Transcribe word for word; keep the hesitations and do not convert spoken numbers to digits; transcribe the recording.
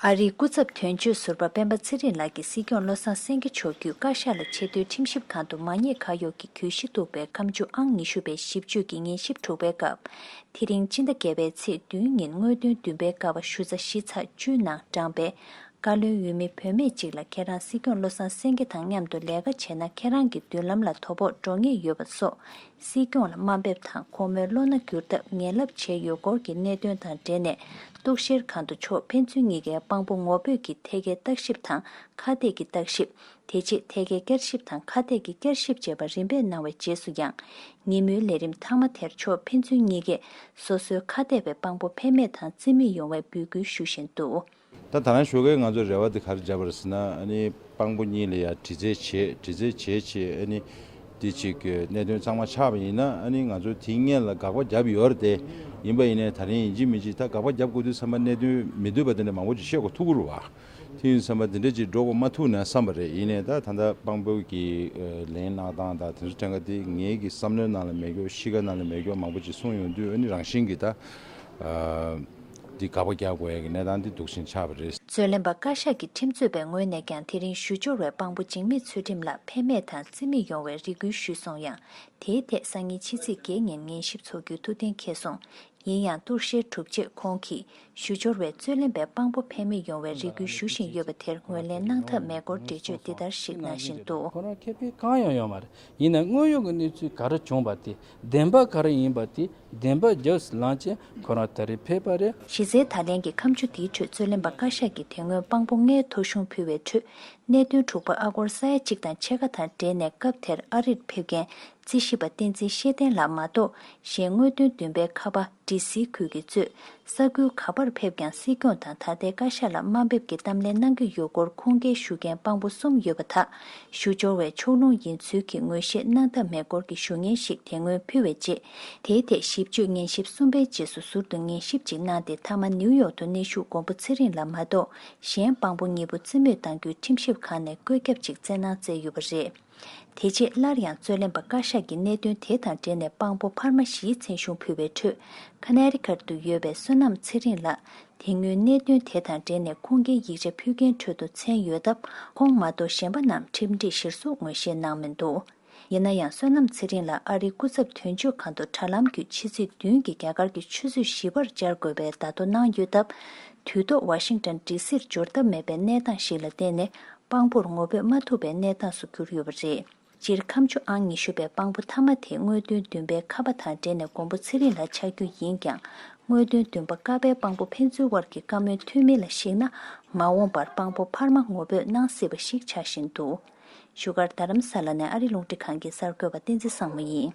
ཨ་རིའི་སྐུ་ཚབ་དོན་གཅོད་ཟུར་པ་སྤེན་པ་ཚེ་རིང་ལགས་ཀྱིས་སྲིད་སྐྱོང་བློ་བཟང་སེང་གེ་མཆོག་བརྒྱུད་བཀའ་ཤག་ལ་ཆེས་མཐོའི་ཁྲིམས་ཞིབ་ཁང་དུ་མ་ཉེས་ཁ་གཡོགས་ཀྱི་གྱོད་གཞི་གཏུགས་པའི་ཁ་མཆུ་ཨང་ཉི་ཤུ་པའི་ཞིབ་དཔྱོད་ཀྱི་ཉན་ཞིབ་གྲུབ་པའི་སྐབས། དེ་རིང་སྤྱི་ཟླ་བརྒྱད་པའི་ཚེས་བདུན་ཉིན་དངོས་དོན་བདུན་པའི་ཀ་བ་ཞུ་ཚ་བཞི་ཚ་བཅུ་ནང་བགྲངས་པའི་བཀའ་བློན་འོས་མི་བུད་མེད་ཅིག་ལ། ཁྱེད་རང་སྲིད་སྐྱོང་བློ་བཟང་སེང་གེ་དང་མཉམ་དུ་ལས་ཀ་བྱས་ན་ཁྱེད་རང་གི་མདུན་ལམ་ལ་དོ་ཕོག་འགྲོ་ངེས་ཡོད་པ་སོགས། སྲིད་སྐྱོང་ལ་དམའ་འབེབས་དང་ཁོ་མོའི་བློ་སྣ་བསྒྱུར་ཐབས་ངན་ལབ་བྱས་ཡོད་སྐོར་གྱི་གནད་དོན་དང་འབྲེལ་ནས། གཏུག་བཤེར་ཁང་དུ་ཕྱོགས་ཕན་ཚུན་གཉིས་ཀའི་དཔང་པོ་ངོ་སྤྲོད་ཀྱི་ཐད་ཀའི་བརྟག་ཞིབ་དང་ཁ་གཏད་ཀྱི་བརྟག་ཞིབ། དེ་རྗེས་ཐད་ཀའི་བསྐྱར་ཞིབ་དང་ཁ་གཏད་ཀྱི་བསྐྱར་ཞིབ་བཅས་པ་རིམ་པས་གནང་བའི་རྗེས་སུ་ཡང་། ཉིན་མོའི་ལས་རིམ་མཐའ་མ་དེར་ཕྱོགས་ཕན་ཚུན་གཉིས་ཀས་སོ་སོའི་ཁ་གཏད་པའི་དཔང་པོ་ཕན་མེད་དང་རྩིས་མེད་ཡོང་བའི་འབོད་སྐུལ་ཞུ་བཞིན་འདུག། ད་ད་རང་ཞོགས་ཀས་ང་ཚོ་རེ་བ་དེ་ག་རེ་བརྒྱབ་པ་རེད་ཟེར་ན། ཨ་ནི་དཔང་པོ་གཉིས་ལ་ཡ་དྲི་རྩད་བྱེད། དྲི་རྩད་བྱེད་བྱེད། ཨ་ནི་དེ་ཅིག་གི་གནད་དོན་གཙང་མ་ཆགས་པ་ཡིན་ན། ཨ་ནི་ང་ཚོ་དེའི་སྔོན་ལ་དགག་པ་བརྒྱབ་ཡོད་རེད་དེ། ཡིན་པ་ཡིན་ནའི་ད་རིང་ཡིན་གཅིག་མིན་གཅིག་ད་དགག་པ་བརྒྱབ་དགོས་དུས་ཙམ་པ་གནད་དོན་མི་འདུས་པ་དེ་འདྲ་མང་པོ་ཅིག་བཤད་དགོས་ཐུག་གི་རེད་བ། དེ་ཡིན་ཙམ་པ་དེ་འདྲ་ཅིག་འགྲོ་དགོས་མ་ཐུག་ན་བསམ་པ་རེད། ཡིན་ནའི་ད་ད་ལྟ་དཔང་པོ་གི་ལན་གནང་སྟངས་དང་དེ་ཚོ་ཐད་ཀ་དེ་ངའི་གི་བསམ་བློའི་ནང་ལ་མེད་སྐྱོ། གཤིས་ཀ་ནང་ལ་མེད་སྐྱོ་མང་པོ་ཅིག་གསུངས་ཡོང་དུས། ཨ་ནི་རང་བཞིན་གྱི་ད། འདི་དགག་པ་རྒྱག་དགོས་ཡ་གི་གནས་སྟངས་འདི་འདུག་བཞིན་ཆགས་པ་རེད། རྩོད་ལེན་པ་བཀའ་ཤག་གི་ཁྲིམས་རྩོད་པའི་ངོས་ནས་ཀྱང་དེ་རིང་ཞུ་སྦྱོར་བའི་དཔང་པོ་འཇིགས་མེད་ཚུལ་ཁྲིམས་ལགས་ཕན་མེད་དང་རྩིས་མེད་ཡོང་བའི་རེ་སྐུལ་ཞུས་སོང་ཡང་། དེའི་ཐད་སང་ཉིན་ཕྱི་ཚེས་བརྒྱད་ཉིན་ཉན་ཞིབ་ཚོགས་རྒྱུའི་ཐུགས་གཏན་འཁེལ་སོང་། ཡིན་ཡང་གཏུག་བཤེར་གྲུབ་རྗེས་ཁོང་གིས་ཞུ་སྦྱོར་བའི་རྩོད་ལེན་པའི་དཔང་པོ་ཕན་མེད་ཡོང་བའི་རེ་སྐུལ་ཞུ་བཞིན་ཡོད་པ་དེར་ངོས་ལེན་གནང་ཐབས་མེད་སྐོར་འགྲེལ་བརྗོད་འདི་ལྟར་ཞིག་གནང་བཞིན་འདུག། ཁོ་རང་ཁེ་ཕན་གང་ཡང་ཡོད་མ་རེད། ཡིན་ན་དངོས་ཡོད་ཀྱི་གནས་ཚུལ་ག་རེ་བྱུང་བ་དེ། བདེན་པ་ག་རེ་ཡིན་པ་དེ་བདེན་པ་རྒྱབ་ལངས་བྱས་ཁོ་རང་ད་རེས་ཕེབས་པ་རེད། གཞི་རྩའི་བརྡ་ལན་གྱི་ཁ་མཆུ་འདིའི་ཁྲོད་རྩོད་ལེན་པ་བཀའ་ཤག་གིས་དེ་སྔོན་དཔང་པོ་ལྔའི་ཐོ་གཞུང་ཕུལ་བའི་ཁྲོད། གནད་དོན་དྲུག་པ་ཨ་སྒོར་ས་ཡ་གཅིག་དང་ཕྱེད་ཀ་དང་འབྲེལ་ནས་སྐབས་དེར་ཨ་རིར་ཕེབས་མཁན་རྩིས་ཞིབ་པ་བསྟན་འཛིན་ཤེས་ལྡན་ལགས་མ་གཏོགས་གཞན། དངོས་དོན་བདུན་པའི་ཁ་པ་ཌི་སི་ཁུལ་གྱིས་གཙོས་ས་ཁུལ་ག་པར་ཕེབས་ཀྱང་སྲིད་སྐྱོང་དང་ད་ལྟའི་བཀའ་ཤག་ལ་དམའ་འབེབས་ཀྱི་གཏམ་གླེང་གནང་གི་ཡོད་སྐོར་ཁུངས་སྐྱེལ་ཞུ་མཁན་དཔང་པོ་གསུམ་ཡོད་པ་དག་ཞུ་སྦྱོར་བའི་ཕྱོགས་ལྷུང་ཡིན་ཚུལ་གྱི་ངོས་བཞེས་གནང་ཐབས་མེད་སྐོར་གྱི་ཞུ་སྙན་ཞིག་དེ་སྔོན་ཕུལ་བའི་རྗེས། དེའི་ཐད་ཞིབ་དཔྱོད་ཉན་ཞིབ་གསུམ་པའི་རྗེས་སུ་ཟུར་དུ་ཉན་ཞིབ་ཅིག་གནང་སྟེ། མཐའ་མ་ནིའུ་ཡོག་ཏུ་གནས་བཞུགས་མགོན་པོ་ཚེ་རིང་ལགས་མ་གཏོགས་གཞན་དཔང་པོ་གཉིས་པོ་རྩིས་མེད་གཏང་རྒྱུའི་ཁྲིམས་ཞིབ་ཁང་ནས་བཀོད་ཁྱབ་ཅིག་བསྩལ་གནང་མཛད་ཡོད་པ་རེད། དེ་རྗེས་སླར་ཡང་རྩོད་ལེན་པ་བཀའ་ཤག་གིས་གནད་དོན་དེ་དང་འབྲེལ་ནས་དཔང་པོ་འཕར་མ་བཞིའི་མཚན་གཞུང་ཕུལ་བའི་ཁྲོད། ཁ་ནེ་རི་ཁཊ་དུ་ཡོད་པའི་བསོད་ནམས་ཚེ་རིང་ལགས། དེ་སྔོན་གནད་དོན་དེ་དང་འབྲེལ་ནས་ཁུངས་སྐྱེལ་ཡིག་ཆ་ཕུལ་མཁན་ཁྲོད་དུ་མཚན་ཡོད་སྟབས། ཁོང་མ་གཏོགས་གཞན་པ་རྣམས་ཁྲིམས་སྒྲིག་གཞིར་བཟུང་ངོས་བཞེས་གནང་མི་འདུག། ཡིན་ན་ཡང་བསོད་ནམས་ཚེ་རིང་ལགས་ཨ་རིའི་སྐུ་ཚབ་དོན་གཅོད་ཁང་དུ་དྲ་ལམ་བརྒྱུད་ཕྱི་ཚེས་བདུན་གྱི་རྒྱ་གར་གྱི་ཆུ་ཚོད་བཞི་པར་བཅར་དགོས་པའི་བརྡ་ཐོ་གནང་ཡོད་སྟབས། དུས་ཐོག་ཝ་ཤིང་ཊོན་ཌི་སིར་འབྱོར་ཐབས་མེད་པའི་གནས་སྟངས་ཤིག་ལ་བརྟེན་ནས། དཔང་པོར་ངོ་འབོད་མ་ཐུབ་པའི་གནས་སྟངས་སུ་གྱུར་ཡོད་པ་རེད། སྤྱིར་ཁ་མཆུ་ཨང་ཉི་ཤུ་པའི་དཔང་པོ་མཐའ་མ་དེ་དངོས་དོན་བདུན་པའི་ཁ་པ་དང་འབྲེལ་ནས་མགོན་པོ་ཚེ་རིང་ལགས་ཆགས་རྒྱུ་ཡིན་ཀྱང་། དངོས་དོན་བདུན་པ་ཀ་པའི་དཔང་པོ་ཕན་ཚུན་དབར་གྱི་བཀའ་མོལ་འཐུས་མི་ལ་གཞིགས་ན། མ་འོངས་པར་དཔང་པོ་འཕར་མ་ངོ་འབོད་གནང་སྲིད་པ་ཞིག་ཆགས་བཞིན་འདུག། བཞུགས་སྒར་རྡ་རམ་ས་ལ་ནས་ཨ་རི་རླུང་འཕྲིན་ཁང་གི་གསར་འགོད་པ་བསྟན་འཛིན་བཟང་མོ་ཡིན།